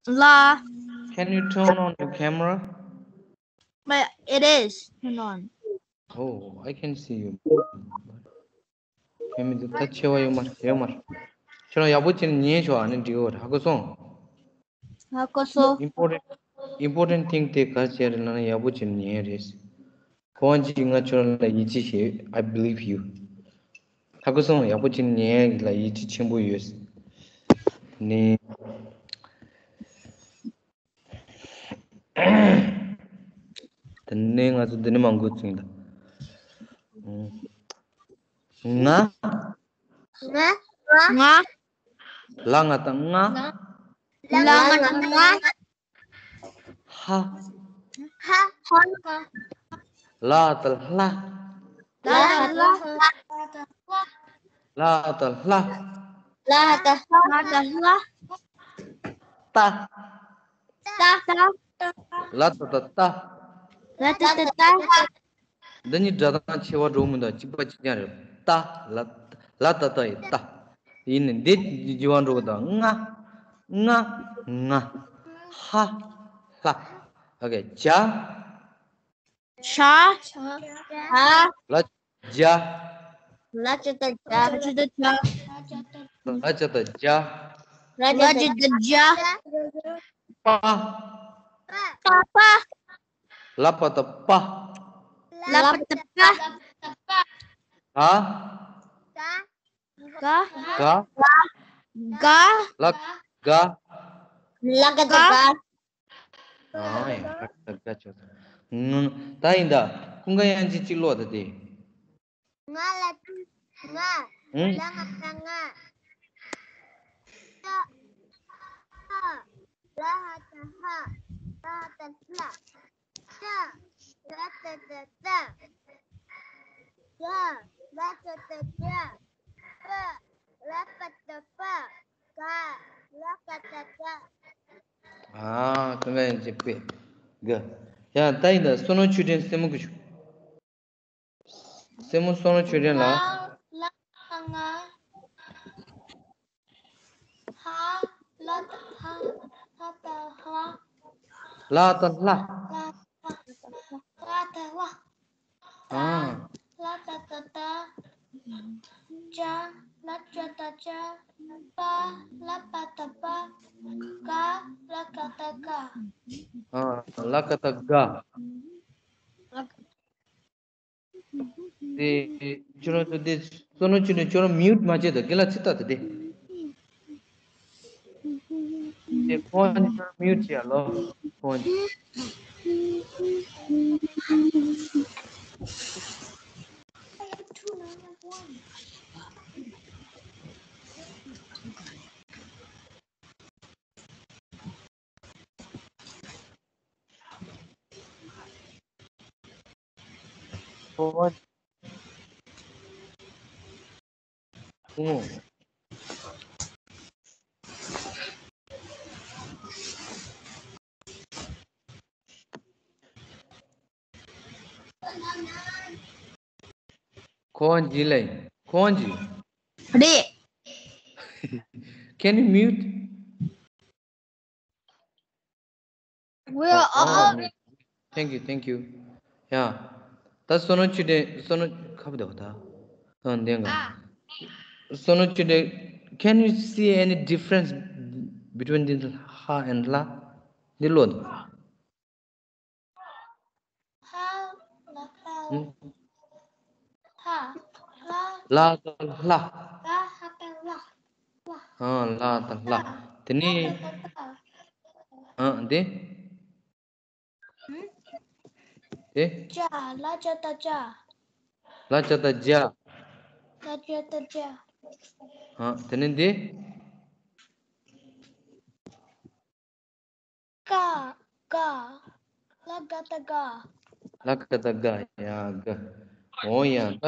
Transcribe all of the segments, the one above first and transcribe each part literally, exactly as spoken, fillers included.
ལ། Can you turn on your camera? But it is turned on. Oh, I can see you. ཁྱེད་མི་འདུག་ད་ཆེ་བ་ཡོད་མ་རེད་ཡོད་མ་རེད། ཁྱེད་རང་ཡག་པོ་བྱས་ནས་ཉན་ཤོག་ཨ་ནི་འགྲིག་གི་རེད། ཧ་གོ་སོང་། ཧ་གོ་སོང་། Important, important thing དེ་ག་རེ་བྱས་རེད་ལབ་ན་ཡག་པོ་བྱས་ནས་ཉན་རེད། གོང་གི་ང་ཁྱོད་རང་ལ་ཡིད་ཆེས་བྱེད། I believe you. ཧ་གོ་སོང་། ཡག་པོ་བྱས་ནས་ཉན་ཡག་ལ་ཡིད་ཆེས་ཆེན་པོ་ཡོད། ནི། དེ་ནས་ང་ཚོ་འདི་ནས་མར་འགོ་ཚུགས་ཡིན་ད། ང་། ང་ང་། ང་། ལ་ང་དང་ང་། ལ་ང་དང་ང་། ཧ། ཧ། ཧ། ལ་དང་ལྷ། ལ་ལ། ལ་དང་ལྷ། ལ་ད། ལ་ད་ལྷ། ཏ། ཏ་ཏ། ལ་ཏ་ཏ་ཏ། ལ་ཏ་ཏ་ཏ། འདི་གཉིས་སྒྲ་གདངས་ཆེ་བ་འགྲོ་མི་འདུག་གཅིག་པ་གཅིག་རྐྱང་རེད། ཏ་ལ། ལ་ཏ་ཏ་ཡི་ཏ། ཡིན་ནི་འདི་བརྗེ་བ་འགྲོ་གི་འདུག་ང་། ང་། ང་། ཧ། ལྷ། ཨོ་ཀེ་ཇ། ཤ། ཧ། ལ་ཇ། ལ་ཅ་ད་ཇ། ལ་ཅ་ད་ཇ། ལ་ཇ་ད་ཇ། ལ་ཅ་ད་ཇ། པ། པ་པ། ལ་པ་ད་པ། ལ་པ་ད་པ། ག། ག། ག། ག། ལ་ག། ལ་ག་ད་ག། ཨ་ཡ་ག་ད་ག་ཆོག་ང་ད་ཡིན་ད། ཀུན་དགའ་དབྱངས་ཅན་གཅིག་ཀློག་ད་དེ། ང་ལ་ང་། ཨུ། ལ་ང་ད་ང་། ལ་ཧ། ལ་ཧ་ད་ཧ། ལ་ཧ་ད་ལྷ། ཏ། ལ་ཏ་ད་ཏ། ཇ། ལ་ཏ་ད་ཇ། པ། ལ་པ་ད་པ། ག། ལ་ག་ད་ག། ཨ་ཀུན་དགའ་དབྱངས་ཅན་དཔེ། ག། ཡ་ད་ཡིན་ད་བསོད་ནམས་ཆོས་སྒྲོན་སྲས་མོ་གི་ཞུ། སྲས་མོ་བསོད་ནམས་ཆོས་སྒྲོན་ལ། ལ་ང་། ཧ། ལ་ཧ། ཧ་ད་ཧ། ལ་ད་ལྷ། ལ་ལ་ད་ལྷ། ཨ། ལ་ད་ད་ད། ཇ། ལ་ཇ་ད་ཇ། པ། ལ་པ་ད་པ། ག། ལ་ག་ད་ག། ཨ་ལ་ག་ད་ག། དེ་ཁྱོད་རང་ཚོ་དེ་བསོད་ནམས་ཆོས་སྒྲོན་ཁྱོད་རང་མིའུ་ཊི་མ་བྱེད་དང་། རྒན་ལགས་ཚིག་ཐག་དེ་དེ། དེ་ཁོང་ཁྱོད་རང་མིའུ་ཊི་བྱེད་ཡ་ལོ། ཁོང་ཁོང་། ཁོང་། ཁོང་ཇི་ལེ། ཁོང་ཇི། རེད། Can you mute? We are all. Thank you, thank you. Yeah. ད་བསོད་ནམས་ཆོས་སྒྲོན། བསོད་ནམས་ཁ་བརྡ་བ་ད། ཨ་འདེང་ག་བསོད་ནམས་ཆོས་སྒྲོན། Can you see any difference between this ཧ་and ལྷ། འདི་ལོ། ཧ། ལ་ཧ། ཧ། ལ། ལ་དང་ལྷ། ལ་ཧ་ད་ལྷ། ཨ་ལ་དང་ལྷ། དེ་ནས། ཨ་འདི། དེ། ཇ། ལ་ཇ་ད་ཇ། ལ་ཇ་ད་ཇ། ལ་ཇ་ད་ཇ། ཨ་དེ་ནས་འདི། ག། ག། ལ་ག་ད་ག། ལ་ག་ད་ག། ཡ་ག། འོ་ཡ་ད།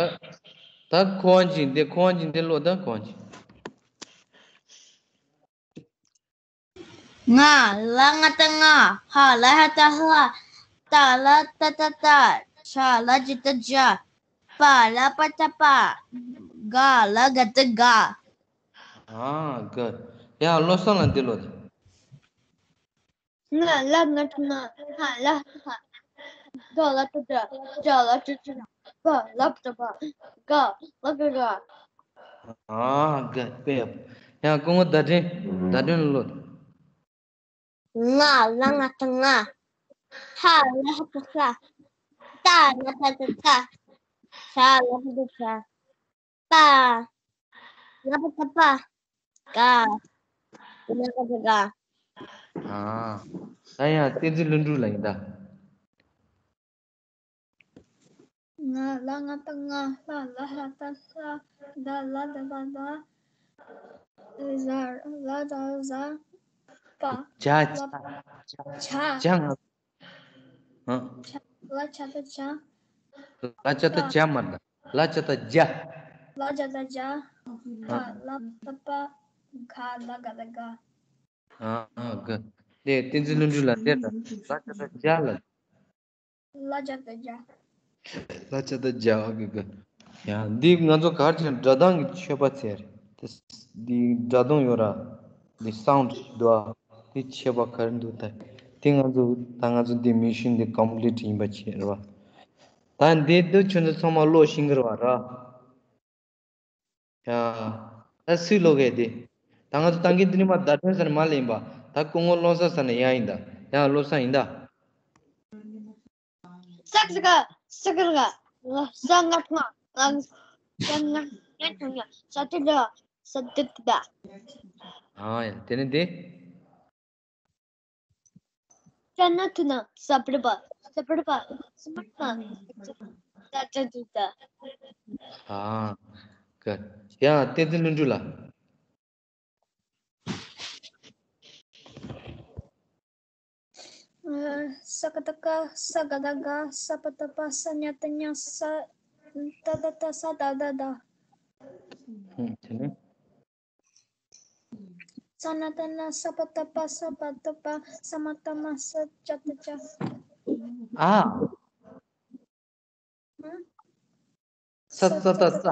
ད་ཁོང་ཅིག་འདི། ཁོང་ཅིག་འདི་ལོ། ད་ཁོང་ཅིག་ང་། ལ་ང་ད་ང་། ཧ། ལ་ཧ་ད་ལྷ། ཏ། ལ་ཏ་ད་ཏ། ཇ། ལ་ཇ་ད་ཇ། པ། ལ་པ་ད་པ། ག། ལ་ག་ད་ག། ཨ་ག། ཡ་བློ་བཟང་ལགས་འདི་ལོ། ང་ལ་ང་ཏ་ང་། ཧ་ལ་ཧ་ཏ་ཧ། ད་ལ་ཏ་ད། ཇ་ལ་ཇ་ཇ། བ་ལ་བ་ཏ་བ། ག་ལ་ག་ག། ཨ་ག་པེ། ཡང་སྐུ་ངོ་བརྡ་དྲན། བརྡ་དྲན་ལོ། ང་ལ་ང་ཏ་ང་། ཧ་ལ་ཧ་ཏ་ཧ། ཏ་ན་ཏ་ཏ་ཏ། ཤ་ལ་ཧ་ཏ་ཤ། པ། ལ་པ་ཏ་པ། ག་ལ་ག་ག་ག། ཨ། ད་ཡང་བསྟན་འཛིན་ལྷུན་གྲུབ་ལ་ཡིན་ད། ང་ལ་ང་ཏ་ང་། ལ་ལ་ལ་ཏ་ལ། ད་ལ་ད་ལ་ད། ཟ་ལ་ད་ཟ། པ། ཇ་ཇ་ལ་ཇ། ཇ། ཇ་ང་། ཨ། ཇ། ལ་ཇ་ད་ཇ། ལ་ཇ་ད་ཇ་མ་རེད། ལ་ཇ་ད་ཇ། ལ་ཇ་ད་ཇ། ཨ། ག་ལ་ད་པ། ག་ལ་ག་ད་ག། ཨ་ཨ་ག། དེ་བསྟན་འཛིན་ལྷུན་གྲུབ་ལ་དེ་ལ་ལ་ཇ་ད་ཇ་ལ། ལ་ཇ་ད་ཇ། ལ་ཇ་ད་ཇ། ཨ་ག་ག། ཡང་འདི་ང་ཚོ་ག་རེ་བྱས་ན་སྒྲ་གདངས་ཀྱི་ཆད་པ་ཚད་རེད། དེ་འདི་སྒྲ་གདངས་ཡོད་ར། འདི་སའུན་ཌི་འདུག་ཨ། འདི་ཆད་པ་ག་རེ་འདུག་ད། དེ་ང་ཚོ་ད་ང་ཚོ་འདི་མི་ཤིན་འདི་ཀོམ་པི་ལི་ཊི་ཡིན་པ་བྱས་རེད་བ། ད་འདི་འདི་ཁྱོད་ཚོ་ཚང་མ་ཀློག་ཤེས་ཀྱི་རེད་བ་ར། ཡ། ད་སུས་ཀློག་གི་དེ། ད་ང་ཚོ་ཏང་གི་འདི་ནི་མ་བརྡ་དོན་ཟེར་ན་མ་ལེན་པ། ད་སྐུ་ངོ་ཀློག་ས་ཟེར་ན་ཡ་ཡིན་ད། ཡ་ཀློག་ས་ཡིན་ད། ས་ཀ་ས་ཀ་ས་ཀ་ར་ག། ས་ང་ང་ང་། ས་ང་ང་ང་ང་། ས་ཏ་ད། ས་ཏ་ད། ཨ་ཡ་དེ་ནི་དེ། ས་ན་ཐ་ན་ས་པ་ར་པ། ས་པ་ར་པ། ས་མ་ཐ་མ། ས་ཏ་ད་ད། ཨ། ག། ཡ་བསྟན་འཛིན་ལྷུན་གྲུབ་ལ། ས་ཀ་ཏ་ཀ་ས་ག་ད་ག་ས་པ་ཏ་པ་ས་ཉ་ཏ་ཉ་ས་ཏ་ད་ཏ་ས་ཏ་ད་ད། ཧུམ། དེ་ནས། ས་ན་ཏ་ན་ས་པ་ཏ་པ་ས་པ་ཏ་པ་ས་མ་ཏ་མ་ས་ཅ་ཏ་ཅ། ཨ། ཧུམ། ས་ས་ཏ་ས།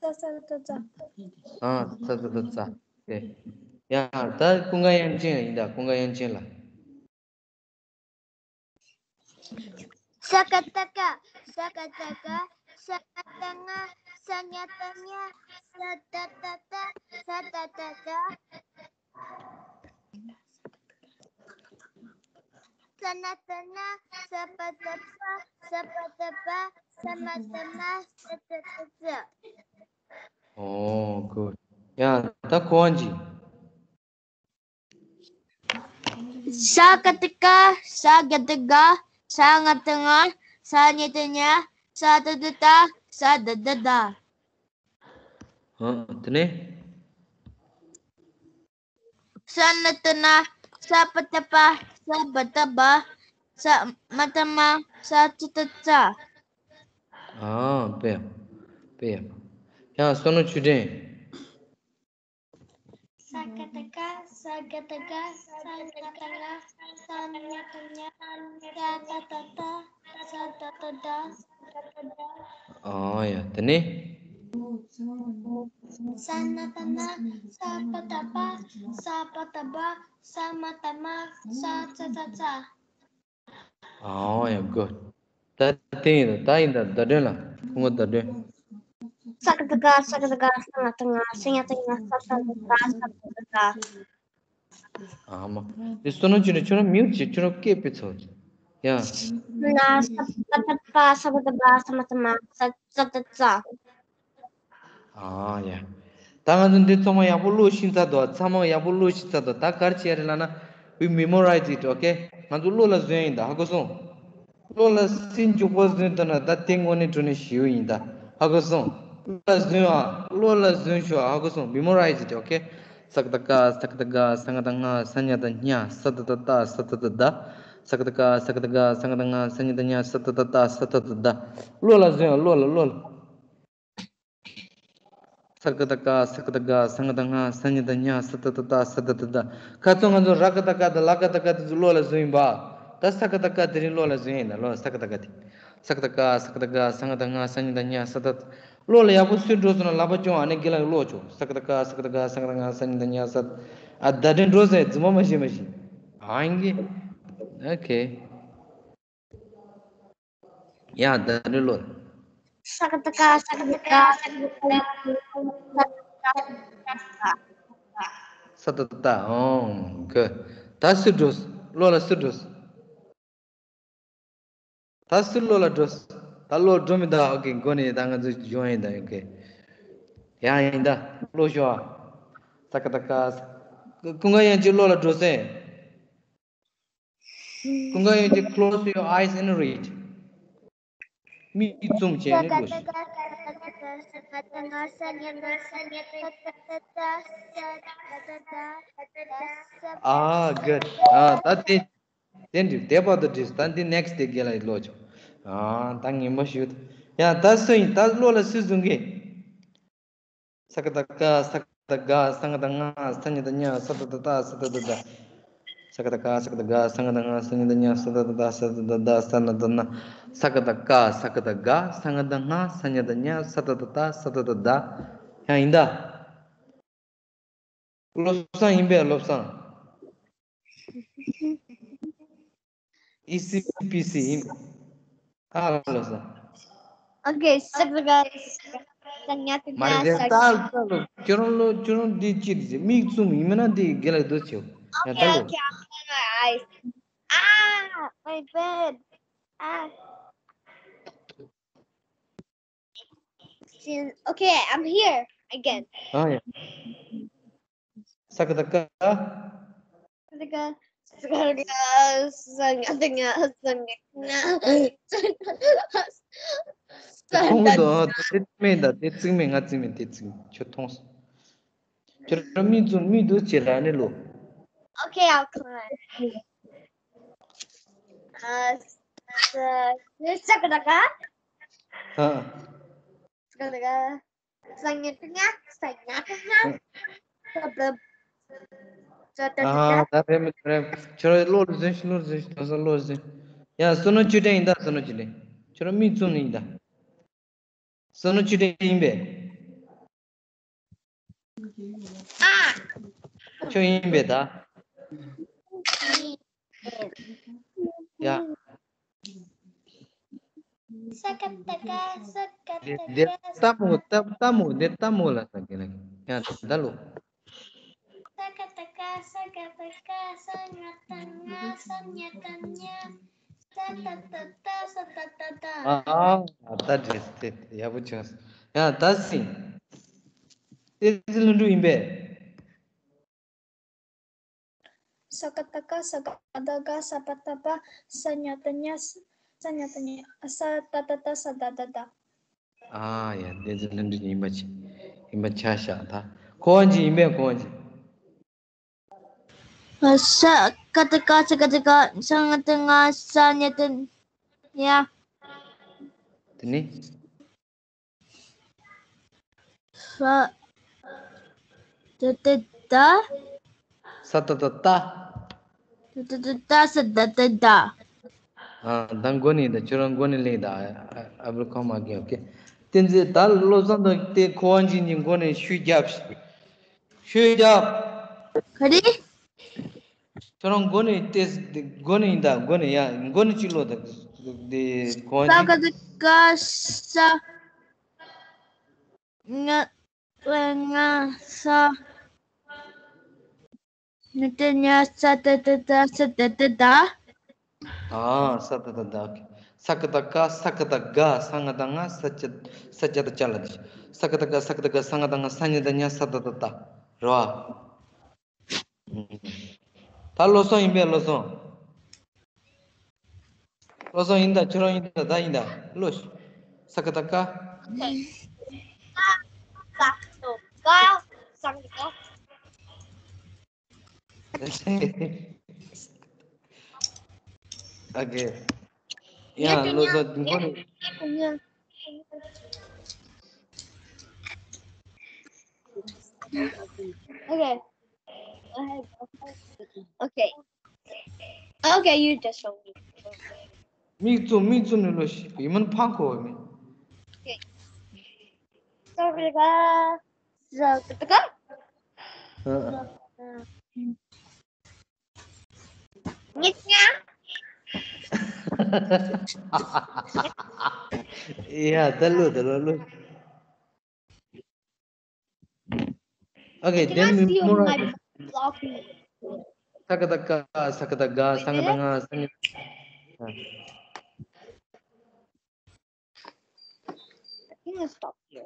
ས་ས་ཏ་ས། ཨ། ས་ས་ཏ་ས། དེ། ཡ་ད་ཀུན་དགའ་དབྱངས་ཅན་ཡིན་ད། ཀུན་དགའ་དབྱངས་ཅན་ལ། ས་ཀ་ཏ་ཀ་ས་ག་ད་ག་ས་ང་ཏ་ང་ས་ཉ་ཏ་ཉ་ས་ཏ་ཏ་ཏ་ས་ཏ་ཏ་ཏ། ས་ན་ཏ་ན་ས་པ་ཏ་པ་ས་པ་ཏ་པ་ས་མ་ཏ་མ་ས་ཏ་ཏ་ཏ། ཨོ་གུཌ། ཡ་ད་གོ་འཇི། ས་ཀ་ཏ་ཀ་ས་ག་ད་ག་ས་ང་ཏ་ང་ས་ཉ་ཏ་ཉ་ས་ཏ་ཏ་ཏ་ས་ཏ་ཏ་ཏ། ཨ། དེ་ནས། ས་ན་ཏ་ན་ས་པ་ཏ་པ་ས་བ་ཏ་བ་ས་མ་ཏ་མ་ས་ཙ་ཏ་ཙ། ཨ། དཔེ་ཡག་དཔེ་ཡག་ཡང་བསོད་ནམས་ཆོས་སྒྲོན། ས་ཀ་ཏ་ཀ་ས་ག་ད་ག་ས་ན་ཏ་ན་ས་ཉ་ཏ་ཉ་ས་ཏ་ཏ་ཏ་ས་ཏ་ཏ་ཏ། ཨ་ཡ་དེ་ནས། ས་ན་ཏ་ན་ས་པ་ཏ་པ་ས་བ་ཏ་བ་ས་མ་ཏ་མ་ས་ཙ་ཏ་ཙ། ཨ་ཡ་གུཌ། ད་དེ་ཡིན་ད། ད་ཡིན་ད། བརྡ་དོན་ལ་སྐུ་ངོ་བརྡ་དོན། ས་ཀ་ཏ་ཀ་ས་ག་ད་ག་ས་ང་ཏ་ང་ས་ཉ་ཏ་ཉ་ས་ཏ་ཏ་ཏ་ས་ཏ་ཏ་ཏ། ཨ་མ། དེ་བསོད་ནམས་ཆོས་སྒྲོན་ཁྱོད་རང་མིའུཊ་བྱེད། ཁྱོད་རང་སྐད་སྤེལ་ཚར། ཡ། ན་ས་པ་ཏ་པ་ས་བ་ཏ་བ་ས་མ་ཏ་མ་ས་ཙ་ཏ་ཙ། ཨ་ཡ། ད་ང་ཚོ་འདི་ཚང་མ་ཡག་པོ་ཀློག་ཤེས་ཚར་འདུག་ཚང་མ་ཡག་པོ་ཀློག་ཤེས་ཚར་འདུག་ད་ག་རེ་བྱེད་ཡ་རེད་ལབ་ན། We memorize it, okay? ང་ཚོ་བློ་ལ་ཟིན་ཡིན་ད། ཧ་གོ་སོང་། བློ་ལ་སེམས་འཇུག་པ་ཟིན་ཐུབ་ན་ད་དེ་དངོས་གནས་དྲང་གནས་ཞི་བ་ཡིན་ད། ཧ་གོ་སོང་། བློ་ལ་ཟིན་ཨ། བློ་ལ་ཟིན་ཤོག་ཧ་གོ་སོང་། Memorize it, okay? ས་ཀ་ཏ་ཀ་ས་ག་ད་ག་ས་ང་ཏ་ང་ས་ཉ་ཏ་ཉ་ས་ཏ་ཏ་ཏ་ས་ཏ་ཏ་ཏ། ས་ཀ་ཏ་ཀ་ས་ག་ད་ག་ས་ང་ཏ་ང་ས་ཉ་ཏ་ཉ་ས་ཏ་ཏ་ཏ་ས་ཏ་ཏ་ཏ། བློ་ལ་ཟིན་ཨ། བློ་ལ་བློ་ལ། ས་ཀ་ཏ་ཀ་ས་ག་ད་ག་ས་ང་ཏ་ང་ས་ཉ་ཏ་ཉ་ས་ཏ་ཏ་ཏ་ས་ཏ་ཏ་ཏ། ཁ་སང་ང་ཚོ་ར་ཀ་ཏ་ཀ་དང་ལ་ཀ་ཏ་ཀ་དེ་ཚོ་བློ་ལ་ཟིན་ཡིན་པ། ད་ས་ཀ་ཏ་ཀ་དེ་རིང་བློ་ལ་ཟིན་ཡིན་ད། བློ་ས་ཀ་ཏ་ཀ་དེ། ས་ཀ་ཏ་ཀ་ས་ག་ད་ག་ས་ང་ཏ་ང་ས་ཉ་ཏ་ཉ་ས་ཏ་ཏ། བློ་ལ་ཡག་པོ་སུས་འགྲོ་སོང་ན་ལག་པ་བརྐྱངས། ཨ་ནི་དགེ་ལགས་ཀློག་ཆོག་ས་ཀ་ཏ་ཀ་ས་ག་ད་ག་ས་ང་ཏ་ང་ས་ཉ་ཏ་ཉ་ས་ཏ། ཨ་བརྡ་དོན་འགྲོ་ཟེར་རྫུན་མ་མ་བཤད་མ་བཤད། གང་ཡིན་གྱི། ཨོ་ཁེ། ཡ་ད་རེ་ལོ། ས་ཀ་ཏ་ཀ་ས་ཀ་ཏ་ཀ་ས་ཀ་ཏ་ཀ། ས་ཏ་ཏ། ཨོ་གི། ད་སུ་འགྲོ། བློ་ལ་སུ་འགྲོ། ད་སུ་བློ་ལ་འགྲོ། ད་བློ་འགྲོ་མི་ད། ཨོ་ཁེ། མགོ་ནས་ད་ང་ཚོ་སྦྱོང་ཡིན་ད། ཨོ་ཁེ། ཡ་ཡིན་ད། བློ་ཤོག་ས་ཀ་ཏ་ཀ་ས། ཀུན་དགའ་དབྱངས་ཅན་བློ་ལ་འགྲོ་སེ། ཀུན་དགའ་དབྱངས་ཅན། Close your eyes and read. མིག་བཙུམ་བྱས་ནས་ཀློག་ཤིག་ཨ་གྷུཌ། ཨ་ད་དེ། དེ་འགྲིག་དེ་བར་དུ་འགྲིག་ད་འདི་next དེ་རྒན་ལགས་ཀློག་ཆོག་ཨ་ད་ངན་པ་ཞུ། ཡ་ད་སུ་ཡིན། ད་བློ་ལ་སུ་བཟུང་གི་ས་ཀ་ཏ་ཀ་ས་ཀ་ཏ་ག་ས་ང་ཏ་ང་ས་ཉ་ཏ་ཉ་ས་ཏ་ཏ་ཏ་ས་ཏ་ཏ་ཏ། ས་ཀ་ཏ་ཀ་ས་ཀ་ཏ་ག་ས་ང་ཏ་ང་ས་ཉ་ཏ་ཉ་ས་ཏ་ཏ་ཏ་ས་ཏ་ཏ་ཏ་ས་ན་ཏ་ན། ས་ཀ་ཏ་ཀ་ས་ཀ་ཏ་ག་ས་ང་ཏ་ང་ས་ཉ་ཏ་ཉ་ས་ཏ་ཏ་ཏ་ས་ཏ་ཏ་ཏ། ཡང་ཡིན་ད། བློ་བཟང་ཡིན་པས། བློ་བཟང་། ཨི་སི་པི་སི་ཡིན། ཨ་བློ་བཟང་། Okay, ས་ཀ་ཏ་ག་ས་ཉ་ཏ་མ་རེད་ཉ་དེ། ས་ལྟ་ལྟ་ལོ། ཁྱོད་རང་ལོ། ཁྱོད་རང་འདི་ཅི་རེད། མིག་བཙུམ་ཡིན་མིན་ན་འདི་རྒན་ལགས་འདུག་ཆེ། ཡ་ལྟ་Okay, ལོ། Okay, I'm closing my eyes. Ah, my bed. Ah. Sin- Okay, I'm here again. ཨ་ཡ། ས་ཀ་ཏ་ཀ་ས་ཀ་ཏ་ཀ་ས་ཉ་ཏ་ཉ་ས་ཉ་ཏ་ཉ། དེ་མཐོང་གི་འདུག་ཨ། དེ་རྩིག་མེད་ད། དེ་རྩིག་མེད། ང་རྩིག་མེད། དེ་རྩིག་མེད། ཁྱོད་མཐོང་སོང་། ཁྱོད་རང་མིག་བཙུམ། མིག་འདུག་ཅེས་ར་ནི་ལོ། Okay, I'll climb. ཨ། ས་ཀ་ཏ་ཀ་ཨ། ས་ཀ་ཏ་ཀ་ས་ཉ་ཏ་ཉ་ས་ཉ་ཏ་ཉ། ཨ། ད་རེད་མི་རེད། ཁྱོད་རང་བློ་རུ་ཟིན་ཤིག་བློ་རུ་ཟིན་ཤིག་དོ་ས་བློ་རུ་ཟིན། ཡ་བསོད་ནམས་བཅུ་ལྡན་ཡིན་ད། བསོད་ནམས་བཅུ་ལྡན། ཁྱོད་རང་མིག་བཙུམ་ནས་ཡིན་ད། བསོད་ནམས་བཅུ་ལྡན་ཡིན་པས། ཨ། ཁྱོད་ཡིན་པས་ད། ཡ། ས་ཀ་ཏ་ཀ་ས་ཀ་ཏ་ཀ་འདིར་ལྟ་མོ། ལྟ་ལྟ་མོ། འདིར་ལྟ་མོ་ལ་ས་ཀ་ན། ཡ་ད་ལོ། ས་ཀ་ཏ་ཀ་ས་ཀ་ཏ་ཀ་ས་ཉ་ཏ་ཉ་ས་ཉ་ཏ་ཉ། ས་ཏ་ཏ་ཏ་ས་ཏ་ཏ་ཏ། ཨ་ཨ་ད་འགྲིག་དེ་ཡག་པོ་བྱུང་། ཡ་ད་སྲིད། ཏོག་ཙམ་ལྷུན་གྲུབ་ཡིན་པས། ས་ཀ་ཏ་ཀ་ས་ཀ་ཏ་ག་ས་པ་ཏ་པ་ས་ཉ་ཏ་ཉ་ས་ཉ་ཏ་ཉ་ས་ཏ་ཏ་ཏ་ས་ཏ་ཏ་ཏ། ཨ་ཡ། དེ་ཚོ་ལྷུན་གྲུབ་ཡིན་པ་ཆ་ཡིན་པ་ཆ་བཞག་ད། གོ་བ་ཅི་ཡིན་པས། གོ་བ་ཅི། ས་ཀ་ཏ་ཀ་ས་ཀ་ཏ་ཀ་ས་ང་ཏ་ང་ས་ཉ་ཏ་ཉ། དེ་ནི། ས་ཏ་ཏ་ཏ། ས་ཏ་ཏ་ཏ། ཏ་ཏ་ཏ་ཏ་ས་ཏ་ཏ་ཏ། ཨ། ད་མགོ་ནས་ད། ཁྱོད་རང་མགོ་ནས་ལེན་ད། ཨ་ཨ་བུ་ཁོ་མ་གི། ཨོ་ཁེ། བསྟན་འཛིན། ད་བློ་བཟང་དང་དེ་གོ་བ་ཅན་གྱི་མགོ་ནས་ཤུགས་རྒྱབ། ཤུགས་རྒྱབ། ག་རེ། ཁྱོད་རང་མགོ་ནས་ཏེ། མགོ་ནས་ཡིན་ད། མགོ་ནས་ཡ། མགོ་ནས་གཅིག་ཀློག་ད། དེ་གོ་བ་ཅན། ས་ཀ་ཏ་ཀ་ས། ང་། ང་ས། ཉ་ཏ་ཉ་ས་ཏ་ཏ་ཏ་ས་ཏ་ཏ་ཏ། ཨ། ས་ཏ་ཏ་ཏ། ས་ཀ་ཏ་ཀ་ས་ཀ་ཏ་ག་ས་ང་ཏ་ང་ས་ཅ་ས་ཅ་ཏ་ཅ་ལ་དེ། ས་ཀ་ཏ་ཀ་ས་ཀ་ཏ་ག་ས་ང་ཏ་ང་ས་ཉ་ཏ་ཉ་ས་ཏ་ཏ་ཏ། རེད་བ། ད་བློ་བཟང་ཡིན་པས། བློ་བཟང་། བློ་བཟང་ཡིན་ད། ཁྱོད་རང་ཡིན་ད། ད་ཡིན་ད། བློ་ཤོག་ས་ཀ་ཏ་ཀ་ཨོ་ཁེ། ཡ་བློ་བཟང་མགོ་ནས། Okay. Okay. Okay, you just show me. མིག་བཙུམ། མིག་བཙུམ་ནས་ལོ་ཤི་ཡིན་མིན་ཕང་ཁོ་མིན། Okay. Sorry, guys. ཨ། ཉེ་ཉེ། ཡ་ད་ལོ་ད་ལོ་ལོ། Okay, then we memorize. ས་ཀ་བཏགས་སྐ། ས་ཀ་བཏགས་སྒ། ས་ང་བཏགས་སྔ། ས་ང་བཏགས་སྔ།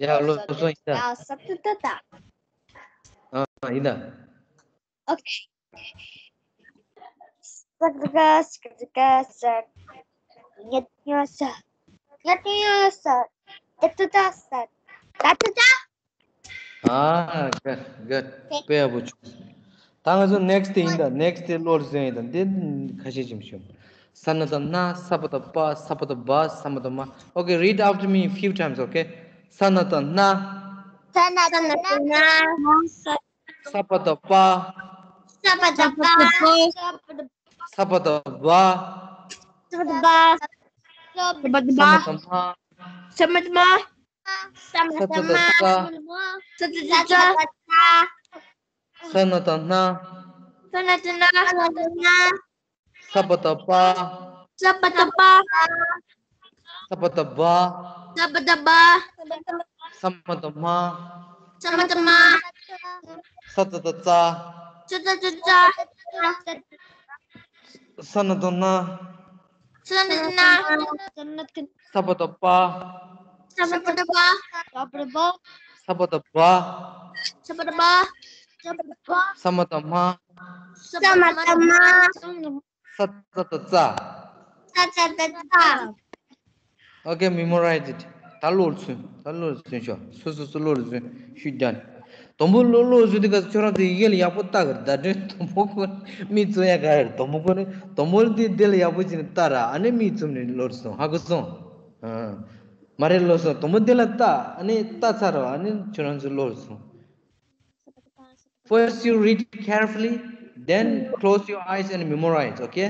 ཡ་ལོ་སོང་ཡིན་ད། ཡ་ས་ཏ་ཏ་ཏ། ཨ་ཡིན་ད། Okay. ས་ཀ་བཏགས་སྐ། ས་ཀ་བཏགས་སྐ། ས། ཉེ་ཉེ་ས། ཉེ་ཉེ་ས། ཏ་ཏ་ཏ་ས། ཏ་ཏ་ཏ། ཨ་good, good. དཔེ་ཡག་པོ་བྱུང་། ད་ང་ཚོ་next དེ་ཡིན་ད། next དེ་བློར་ཟིན་ཡིན་ད། འདི་ཁ་ཤས་ཅིག་ཤོད། ས་ན་བཏགས་སྣ། ས་པ་བཏགས་སྤ། ས་པ་བཏགས་སྦ། ས་མ་བཏགས་སྨ། Okay, read after me few times, okay? ས་ན་བཏགས་སྣ། ས་ན་བཏགས་སྣ། ས་པ་བཏགས་སྤ། ས་པ་བཏགས་སྤ། ས་པ་བཏགས་སྦ། ས་པ་བཏགས་སྦ། ས་པ་བཏགས་སྦ། ས་མ་བཏགས་སྨ། ས་མ་བཏགས་སྨ། ས་མ་བཏགས་སྨ། ས་ཏ་བཏགས་སྩ། ས་ཏ་བཏགས་སྩ། ས་ན་བཏགས་སྣ། ས་ན་བཏགས་སྣ། ས་ན་བཏགས་སྣ། ས་པ་བཏགས་སྤ། ས་པ་བཏགས་སྤ། ས་པ་བཏགས་སྦ། ས་པ་བཏགས་སྦ། ས་མ་བཏགས་སྨ། ས་མ་བཏགས་སྨ། ས་ཏ་བཏགས་སྩ། ས་ཏ་བཏགས་སྩ། ས་ན་བཏགས་སྣ། ས་ན་བཏགས་སྣ། ས་པ་བཏགས་སྤ། ས་པ་བཏགས་སྤ། ས་པ་བཏགས་སྦ། ས་པ་བཏགས་སྦ། ས་མ་བཏགས་སྨ། ས་མ་བཏགས་སྨ། ས་ཏ་བཏགས་སྩ། ས་ཏ་བཏགས་སྩ། Okay, memorize it. ད་བློར་ཟིན། ད་བློར་ཟིན་ཤོག་སོ་སོ་སོ་བློར་ཟིན། ཤུགས་རྒྱག་དང་པོ་བློ་བློར་ཟིན་དུས་སྐབས་ཁྱོད་རང་ཚོ་ཡི་གེ་ལ་ཡག་པོ་ལྟ་གི་རེད། བརྡ་དོན་དང་པོ་ཁོ་མིག་བཙུམ་ཡ་ག་རེ་རེད། དང་པོ་ཁོ་ནི་དང་པོ་འདི་འདི་ལ་ཡག་པོ་བྱས་ནས་ལྟ་ར། ཨ་ནི་མིག་བཙུམ་ནས་བློར་སོང་། ཧ་གོ་སོང་། ཨ། མ་རེད། བློར་སོང་། དང་པོ་འདི་ལ་ལྟ། ཨ་ནི་ལྟ་ཚར་ར། ཨ་ནི་ཁྱོད་རང་ཚོ་བློར་སོང་། First you read carefully, then close your eyes and memorize, okay?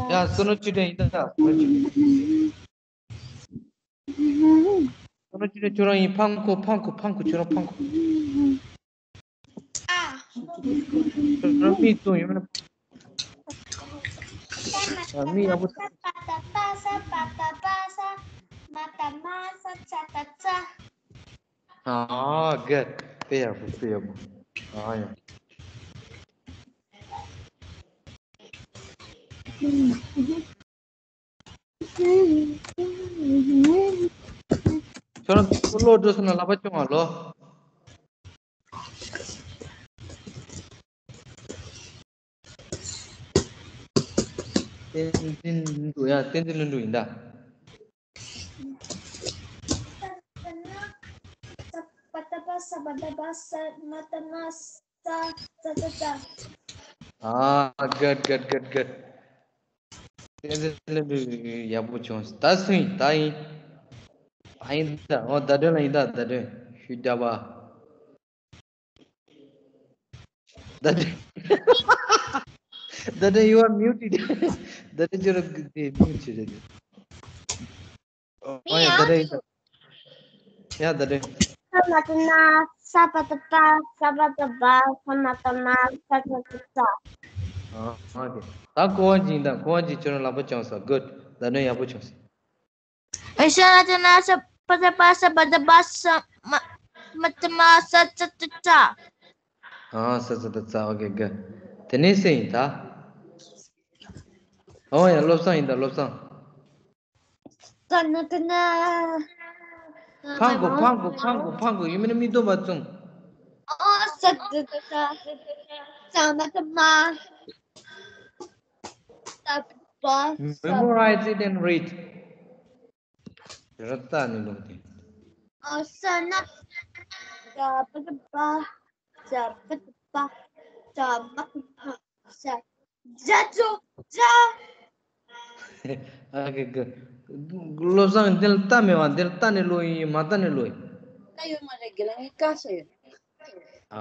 ཡ། བསོད་ནམས་ཆོས་སྒྲོན་ཡིན་ད། བསོད་ནམས་ཆོས་སྒྲོན་ཁྱོད་རང་ཡིན། ཕང་ཁོ་ཕང་ཁོ་ཕང་ཁོ་ཁྱོད་རང་ཕང་ཁོ། ཁྱོད་རང་མིག་བཙུམ་ཡོང་ན། ཨ། མིག་ཡག་པོ། ཨ། good. དཔེ་ཡག་པོ། དཔེ་ཡག་པོ། ཨ་ཡ། ཁྱོད་རང་ཚོ་བློ་འགྲོ་སོང་ན་ལག་པ་སྐྱོང་བ་ལོ། བསྟན་འཛིན་ལྷུན་གྲུབ། ཡ། བསྟན་འཛིན་ལྷུན་གྲུབ་ཡིན་ད། ཨ། good, good, good, good. བསྟན་འཛིན་ལྷུན་གྲུབ་ཡག་པོ་བྱུང་། ད་སུ་ཡིན། ད་ཡིན། ད་ཡིན་ད། འོ། ཟླ་སྒྲོན་ལ་ཡིན་ད། ཟླ་སྒྲོན། ཤུགས་རྒྱག་པ། ཟླ་སྒྲོན། ཟླ་སྒྲོན། you are muted. ཟླ་སྒྲོན། ཁྱོད་རང་གི་དེ་mute བྱེད་རེད། ཨོ་ཡ། ཟླ་སྒྲོན། ཡ། ཟླ་སྒྲོན། ས་མ་བཏགས་སྣ། ས་པ་བཏགས་སྤ། ས་མ་བཏགས་སྦ། ས་མ་བཏགས་སྨ། ས་ཏ་བཏགས་སྩ། ཨ། ཨོ་ཁེ། ད་གོ་བ་ཅིག་ཡིན་ད། གོ་བ་ཅིག་ཁྱོད་རང་ལག་པ་བརྐྱངས་སོང་། good. ཟླ་སྒྲོན་ཡག་པོ་བྱུང་སོང་། ཨེ། ས་ན་བཏགས་སྣ། ས་པ་བཏགས་སྤ། ས་པ་བཏགས་སྦ། ས་མ་མ་བཏགས་སྨ། ས་ཏ་བཏགས་སྩ། ཨ། ས་ཏ་བཏགས་སྩ། ཨོ་ཁེ། good. དེ་ནས་སུ་ཡིན་ད། ཨོ་ཡ། བློ་བཟང་ཡིན་ད། བློ་བཟང་། ས་ན་ཏ་ན། ཕང་གོ་ཕང་གོ་ཕང་གོ་ཕང་གོ་ཡིན་མིན་མི་འདོན་པ་བཙུན། ཨོ་ས་ཏ་ཏ་ཏ། ས་ན་ཏ་མ། ཏ་པ་ཏ་པ། Memorize it and read. ར་ཏ་ནི་ལོ་དེ། ཨོ་ས་ན་ཏ་པ་ཏ་པ། ཏ་པ་ཏ་པ། ཏ་མ་ཏ་མ། ས། ཇ་ཇོ་ཇ། ཨ་གི་གི། བློ་བཟང་འདི་ལ་ཏ་མེད་པ། འདི་ལ་ཏ་ནི་ལོ་ཡིན། མ་ཏ་ནི་ལོ་ཡིན། ཏ་ཡོད་མ་རེད། དགེ་ལགས། ངས་ཀ་བྱས་ཡོད།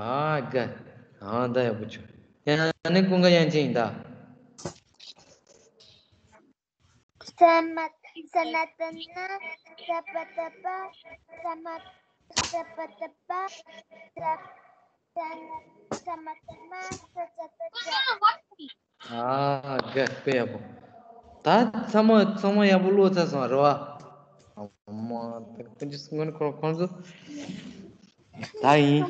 ཨ་ག་ཨ་ད་ཡག་པོ་བྱུང་། ཡང་ནི་ཀུན་དགའ་ཡན་ཆད་ཡིན་ད། ས་མ་ས་ན་ཏ་ན། ས་པ་ཏ་པ། ས་མ་ས་པ་ཏ་པ། ས་ས་ས་མ་ཏ་མ། ས་ས་ཏ་ཏ། ཨ་ག་དཔེ་ཡག་པོ། ད་ཚང་མ་ཚང་མ་ཡག་པོ་ཀློག་ཚར་སོང་རེད་བ། ཨ་མ་ད་ཀུན་གྱིས་སྔོན་ཁོ་ཁོང་ཚོ། ད་ཡིན།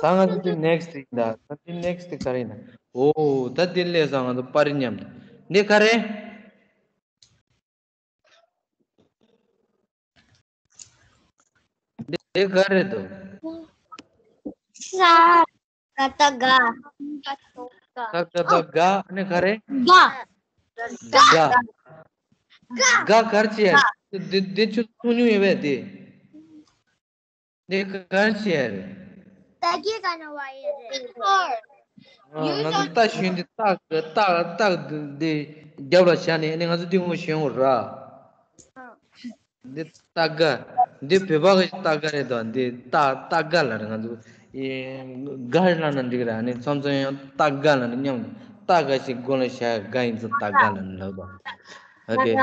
ད་ང་ཚོ་དེ་next ཡིན་ད། ད་དེ་next དེ་ག་རེ་ཡིན་ད། ཨོ་ད་དེ་སླེབས་སོང་ང་ཚོ་པར་རིས་མཉམ་དུ། འདི་ག་རེ། འདི་ག་རེ་འདུག་ས་ག་བཏགས་སྒ། ས་ག་བཏགས་སྒ། ཨ་ནི་ག་རེ། སྒ། སྒ། སྒ་ག་རེ་བྱས། འདི་འདི་ཁྱོད་ཚོ་མྱོང་ཡོད་པས་དེ། འདི་ག་རེ་བྱས་རེད། ད་གི་ག་ན་བ་ཡེ་རེད། ཨ། ང་ཚོ་རྟ་ཞོན་དུས་རྟ་རྟ་རྟ་འདི་རྒྱབ་ལ་བཞག་ནས་ཨ་ནི་ང་ཚོ་འདི་ངོ་ཞོན་དགོས་ར། འདི་རྟ་སྒ། འདི་བོད་པ་གི་རྟ་སྒ་རེད་དོ། འདི་རྟ་རྟ་སྒ་ལ་རེད། ང་ཚོ་ཨེ་སྒ་ལབ་ན་འགྲིག་ར། ཨ་ནི་མཚམས་མཚམས་ཡང་རྟ་སྒ་ལབ་ན་མཉམ་རྟ་སྒ་ཞིག་མགོ་ལ་བཞག་སྒ་ཡིན་ཙང་རྟ་སྒ་ལབ་ན་ལབ་དོ། ཨོ་ཁེ།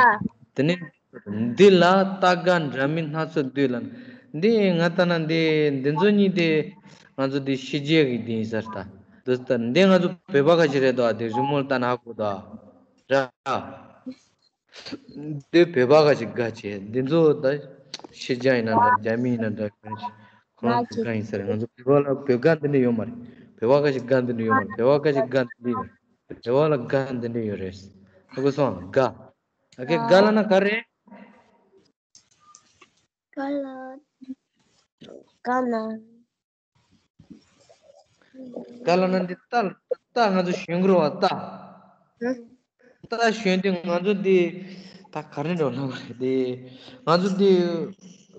དེ་ནས་འདི་ལ་རྟ་སྒ་འདྲ་མིན་སྣ་ཚོགས་འདུས་ལ། འདི་ང་ལྟ་ན་འདི་འདི་ཚོ་གཉིས་དེ་ང་ཚོ་འདི་ཕྱི་རྒྱལ་གྱི་འདི་ཡིན་ས་རེད་ད། འདི་ལྟ་འདི་ང་ཚོ་བོད་པ་ག་ཞིག་རེད་དོ། དེ་རི་མོ་ལྟ་ན་ཧ་གོ་དོ། ར། འདི་བོད་པ་ག་ཞིག་སྒ་བྱས། འདི་ཚོ་ད་ཕྱི་རྒྱལ་ཡིན་ན་འདྲ། རྒྱ་མི་ཡིན་ན་འདྲ། གང་ཞིག་ཁོ་རང་ཚོ་སྒ་ཡིན་ས་རེད། ང་ཚོ་བོད་པ་ལ་བོད་སྒ་འདི་འདྲ་ཡོད་མ་རེད། བོད་པ་ག་ཞིག་སྒ་འདི་འདྲ་ཡོད་མ་རེད། བོད་པ་ག་ཞིག་སྒ་འདི་འདྲ་ཡོད་རེད། བོད་པ་ལ་སྒ་འདི་འདྲ་ཡོད་རེད། ཧ་གོ་སོང་། སྒ། ཨོ་ཁེ། སྒ་ལབ་ན་ག་རེ། སྒ་ལ། སྒ་ལ། སྒ་ལབ་ན་འདི་རྟ་རྟ་ང་ཚོ་ཞོན་གི་རེད་བ། རྟ། རྟ་ཞོན་དུས་ང་ཚོ་འདི་ད་ག་རེ་འགྲོ་ལབ་རེད། འདི་ང་ཚོ་འདི་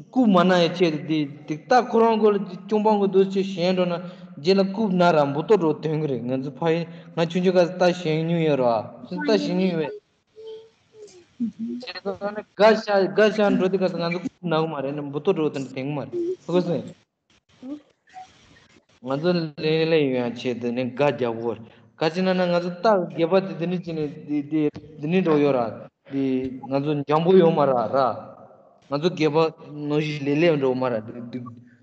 རྐུབ་མ་ན་ཡི་ཆེད་དུ་འདི་འདི་རྟ་ཁོ་རང་མགོ་ལ་འདི་ཅུང་པང་གི་འདུག་ཅེས་ཞོན་འགྲོ་ན་རྗེས་ལ་རྐུབ་ན་ར་འབུར་ཏོག་འགྲོ་དོན་གི་རེད། ང་ཚོ་ཕ་ཡུལ་ང་ཆུང་ཆུང་སྐབས་རྟ་ཞོན་མྱོང་ཡོད་རེད་བ། རྟ་ཞོན་མྱོང་ཡོད་པས། བྱས་ཙང་ནི་སྒ་ཤ་སྒ་ཤ་འགྲོ་དུས་སྐབས་སུ་ང་ཚོ་རྐུབ་ན་གི་མ་རེད། ནི་འབུར་ཏོག་འགྲོ་དོན་དེ་དེང་མ་རེད། ཧ་གོ་སོང་། ང་ཚོ་ལེན་ལེན་ཡོང་ཡང་ཆེད་དུ་ནི་སྒ་རྒྱག་དགོས་རེད། ག་ཅི་ན་ན་ང་ཚོ་རྟ་རྒས་པ་དེ་དེ་ནི་ཅི་ནི་དེ་དེ་དེ་ནི་འགྲོ་ཡོད་ར། དེ་ང་ཚོ་འཇམ་པོ་ཡོད་མ་ར་ར། ང་ཚོ་རྒས་པ་ནོ་ཞིག་ལེ་ལེ་འགྲོ་མ་ར། དེ་དེ་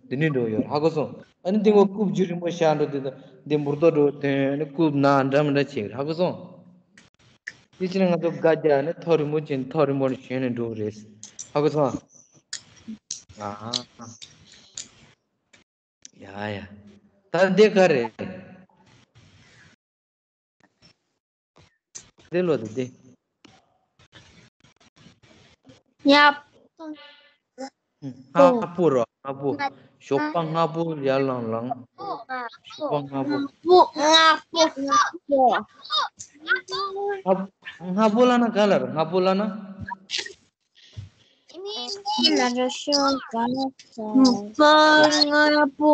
དེ་ནི་འགྲོ་ཡོད་ར། ཧ་གོ་སོང་། ཨ་ནི་དེ་ངོ་རྐུབ་རྒྱུ་རིང་པོ་ཤ་འགྲོ་དེ་དང་དེ་འབུར་ཏོག་འགྲོ་དོན་ནི་རྐུབ་ན་འདྲ་མི་འདྲ་བྱེད་ཀྱི་ར། ཧ་གོ་སོང་། དེ་ཕྱིར་ང་ཚོ་སྒ་རྒྱག་ནས་ཐག་རིང་པོ་ཕྱིན། ཐག་རིང་པོ་ནས་ཞོན་ནས་འགྲོ་གི་རེད། ཧ་གོ་སོང་ཨ། ཡ་ཡ། ད་འདི་ག་རེད། འདི་ལོ་འདི་འདི། ཡ། སྔ་པོ་རོ། སྔ་པོ། ཞོགས་པ་སྔ་པོ་ཡར་ལངས་ལངས། ཞོགས་པ་སྔ་པོ། སྔ་པོ། སྔ་པོ། སྔ་པོ་ལབ་ན་ག་ལ་རེད། སྔ་པོ་ལབ་ན། ཞོགས་པ་སྔ་པོ།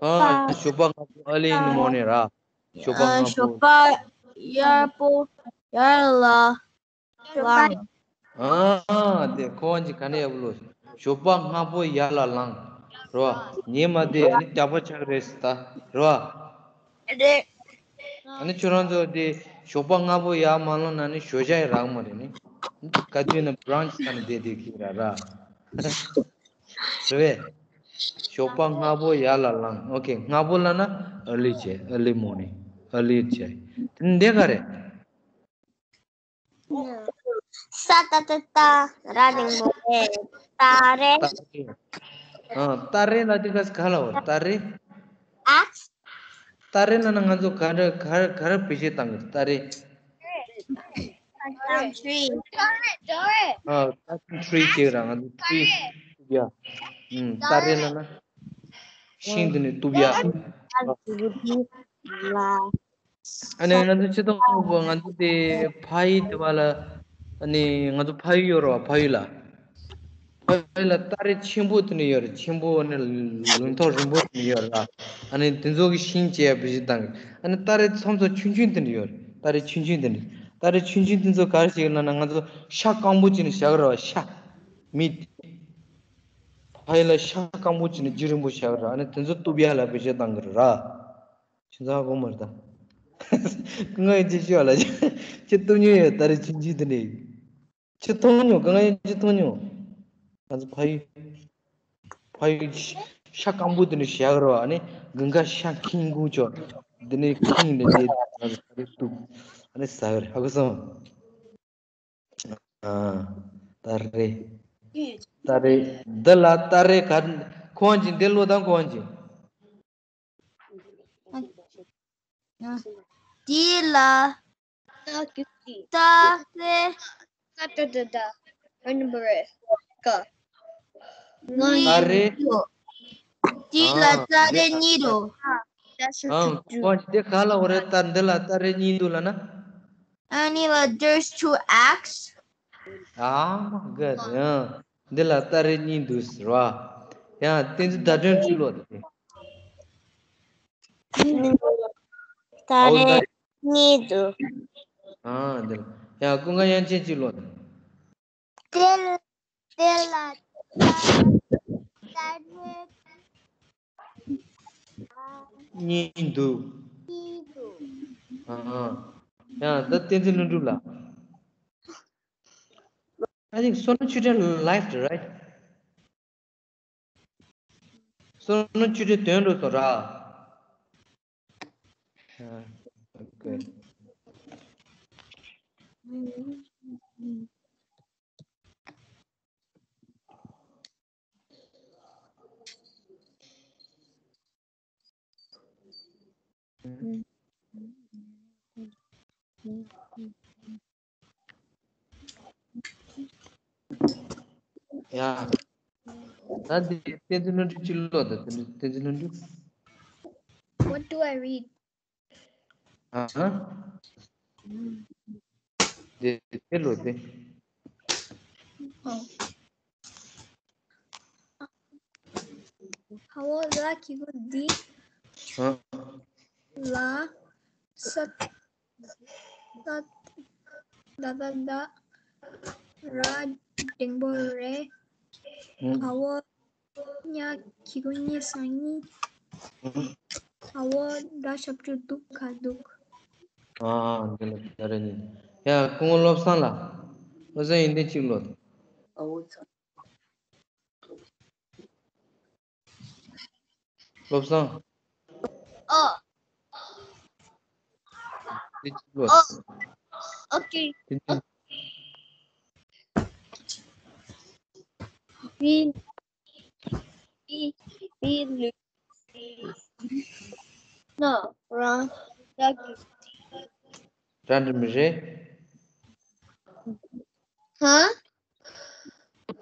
ཨ། ཞོགས་པ་སྔ་པོ། early in the morning ར། ཞོགས་པ་སྔ་པོ། ཞོགས་པ་ཡར་པོ་ཡར་ལ། ལངས། ཨ། དེ་ཁོ་བ་ཅིག་ག་ནས་ཡག་པོ་ལོ། ཞོགས་པ་སྔ་པོ་ཡར་ལ་ལངས། རོ། ཉི་མ་དེ་ཨ་ནི་རྒྱགས་པ་ཆགས་རེད་ད། རོ། རེད། ཨ་ནི་ཁྱོད་རང་ཚོ་དེ་ཞོགས་པ་སྔ་པོ་ཡར་མ་ལངས་ན་ནི་ཞོགས་ཇ་ཡི་རག་མ་རེད་ནི། ག་དུས་ན་brunch ཁ་ནས་བསྡད་བསྡད་ཀྱི་ར་ར། རེད་བས། ཞོགས་པ་སྔ་པོ་ཡར་ལ་ལངས། ཨོ་ཁེ། སྔ་པོ་ལབ་ན་early བྱས། early morning early བྱས། དེ་འདི་ག་རེད། ས་ཏ་ཏ་སྟ། ར་འགྲེང་བུ་རེ། སྟ་རེ། སྟ་རེ། ཨ། སྟ་རེ་ལབ་དུས་སྐབས་སུ་ག་ལབ་པ། སྟ་རེ། ཨ། སྟ་རེ་ལབ་ན་ང་ཚོ་ག་འདྲ་ག་ག་རེ་བེད་སྤྱོད་བཏང་གི། སྟ་རེ། ཨ། ཀ་ཤིང་ཊི་རི་ཅིག་ར། ང་ཚོ་ཊི་རི་གཏུབ་ཡ། ཨུམ། སྟ་རེ་ལབ་ན་ཤིང་དེ་ནི་གཏུབ་ཡ། ཨ་ནི་ང་ཚོ་སྤྱིར་བཏང་ང་ཚོ་དེ་ཕ་ཡུལ་དེ་བ་ལ། ཨ་ནི་ང་ཚོ་ཕ་ཡུལ་ཡོད་ར་བ། ཕ་ཡུལ་ལ། ཕ་ཡུལ་ལ་སྟ་རེ་ཆེན་པོ་དེ་ནི་ཡོད་རེད། ཆེན་པོ་ནི་ལུང་ཐོག་རིང་པོ་དེ་ནི་ཡོད་ར། ཨ་ནི་དེ་ཚོ་གི་ཤིང་བཅད་ཡ་བེད་སྤྱོད་བཏང་གི། ཨ་ནི་སྟ་རེ་ཚོམ་ཚོམ་ཆུང་ཆུང་དེ་ནི་ཡོད་རེད། སྟ་རེ་ཆུང་ཆུང་དེ་ནི། སྟ་རེ་ཆུང་ཆུང་དེ་ཚོ་ག་རེ་བྱེད་ཀྱི་ལབ་ན། ང་ཚོ་ཤ་སྐམ་པོ་བྱས་ནས་བཞག་གི་ར་བ། ཤ། མིཊ། ཕ་ཡུལ་ལ་ཤ་སྐམ་པོ་བྱས་ནས་རྒྱུན་རིང་པོ་བཞག་གི་ར། ཨ་ནི་དེ་ཚོ་གཏུབ་ཡ་ལ་བེད་སྤྱོད་བཏང་གི་རེད་ར། ཁྱེད་ཚོ་ཧ་གོ་མ་རེད་ད། ང་ཡི་ཅི་ཤོད་ལ། ཁྱེད་གཏུབ་མྱོང་ཡོད། སྟ་རེ་ཆུང་ཆུང་དེ་ནི། ཁྱེད་མཐོང་མྱོང་། ང་ཡི་ཅི་མཐོང་མྱོང་། ང་ཚོ་ཕ་ཡུལ། ཕ་ཡུལ་ཤ་སྐམ་པོ་དེ་ནི་བཞག་གི་ར་བ། ཨ་ནི་དགུན་ཁ་ཤ་ཁེངས་དགོས་ཆོག་དེ་ནི་ཁེངས་ནས་དེ་ང་ཚོ་སྟ་རེ་གཏུབ། ཨ་ནི་ཟ་གི་རེད། ཧ་གོ་སོང་། ཨ། སྟ་རེ། སྟ་རེ། འདི་ལ་སྟ་རེ་ག་ཁོང་གིས་འདི་ཀློག་དང་། ཁོང་གིས། འདི་ལ་སྟ་རེ། ད་ད་ད་ད། ར་ན་པ་རེ་ཀ། སྟ་རེ། འདི་ལ་ཨ། སྟ་རེ་གཉིས་འདུག་ཨ། ཁོང་གིས་འདི་ག་ལབ་པ་རེད། ད་འདི་ལ་སྟ་རེ་གཉིས་འདུག་ལབ་ན། ཨ་ནི་ལ། There's two axe. Oh my God. ཡང་འདི་ལ་སྟ་རེ་གཉིས་འདུག་ཟེར་བ། ཡང་བསྟན་འཛིན་ཟླ་སྒྲོན་གཅིག་ཀློག་དང་། སྟ་རེ་གཉིས་འདུག་ཨ། འདི་ལ། ཡང་ཀུན་དགའ་དབྱངས་ཅན་གཅིག་ཀློག་དང་། དེ་ལ། དེ་ལ་སྟ་རེ་གཉིས་འདུག་ཨ། ཡང་ད་བསྟན་འཛིན་ལྷུན་གྲུབ་ལ། I think བསོད་ནམས་ཆོས་སྒྲོན left, right? བསོད་ནམས་ཆོས་སྒྲོན་ཐོན་འགྲོ་སོང་ར། ཨ། Okay. ཡ། ད་འདི་བསྟན་འཛིན་ལྷུན་གྲུབ་ཅིག་ཀློག་དང་། བསྟན་འཛིན་ལྷུན་གྲུབ། What do I read? ཨ་ཧ། འདི་དེ་ཀློག་དང་། Oh. ཧ་བོ་ལ་གི་གུ་འདི། ཨ། ལ། ས། ས། ད་ད་ད། ར། འགྲེང་བུ་རེ། ཨ། ཧ་བོ། ཉ། གི་གུ་ཉི་ས་གཉིས། ཨ། ཧ་བོ། ད་ཞབས་ཀྱུ་དུ་ག་དུག་ཨ། འདི་ལ་སྟ་རེ་གཉིས། ཡ། སྐུ་ངོ་བློ་བཟང་ལགས། བློ་བཟང་ཡོན་ཏན་གཅིག་ཀློག་དང་། བློ་བཟང་། ཨོ། འདི་གཅིག་ཀློག་དང་། ཨོ། Okay. འདི་གཅིག་བི། བི། བི་ལུ། ན། རང་། ད་གི། ར་འགྲེང་བུ་རེ། ཧ།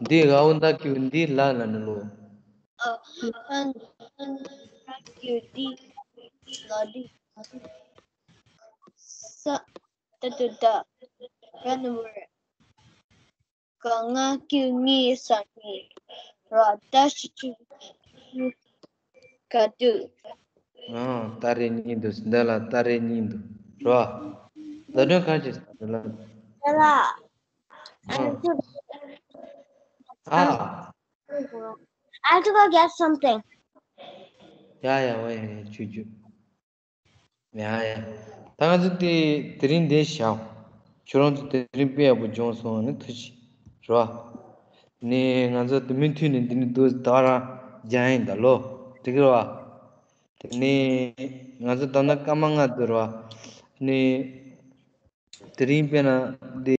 འདི་ཨ་བོ་ད་གི་གུ་འདི་ལ་ལབ་ནི་ལོ། ཨ། ཨ། ད་གི་གུ་འདི་ལ་འདི། ས། ད་ད་ད། ར་ན་པ་རེ། ག། ང་གི་གུ་ངི་ས་གཉིས། ར། ད་ཞབས་ཀྱུ་གུ་ག་དུག་ཨ། སྟ་རེ་གཉིས་འདུག་འདི་ལ་སྟ་རེ་གཉིས་འདུག་ར། ད་དོན་ག་ཅི་ཟེར་ལ། དེ་ལ། ཨ། I have to go get something. ཡ་ཡ། འོ་ཡ་ཡ། ཆུ་ཆུ། ཡ་ཡ། ད་ང་ཚོ་དེ་དེ་རིང་འདིར་བཞག་ཁྱོད་རང་ཚོ་དེ་རིང་དཔེ་ཡག་པོ་སྦྱངས་སོང་། ནི་ཐུགས་རྗེ་ཆེ་རེད་བ། ནི་ང་ཚོ་དེ་མུ་མཐུད་ནས་འདི་ནས་འདུག་ད་རང་སྦྱང་ཡིན་ད་ལོ། འགྲིག་གི་རེད་བ། དེ་ནས་ང་ཚོ་ད་ལྟ་སྐར་མ་ལྔ་འདུག་རེད་བ། ནི་དེ་རིང་དཔེར་ན་འདི།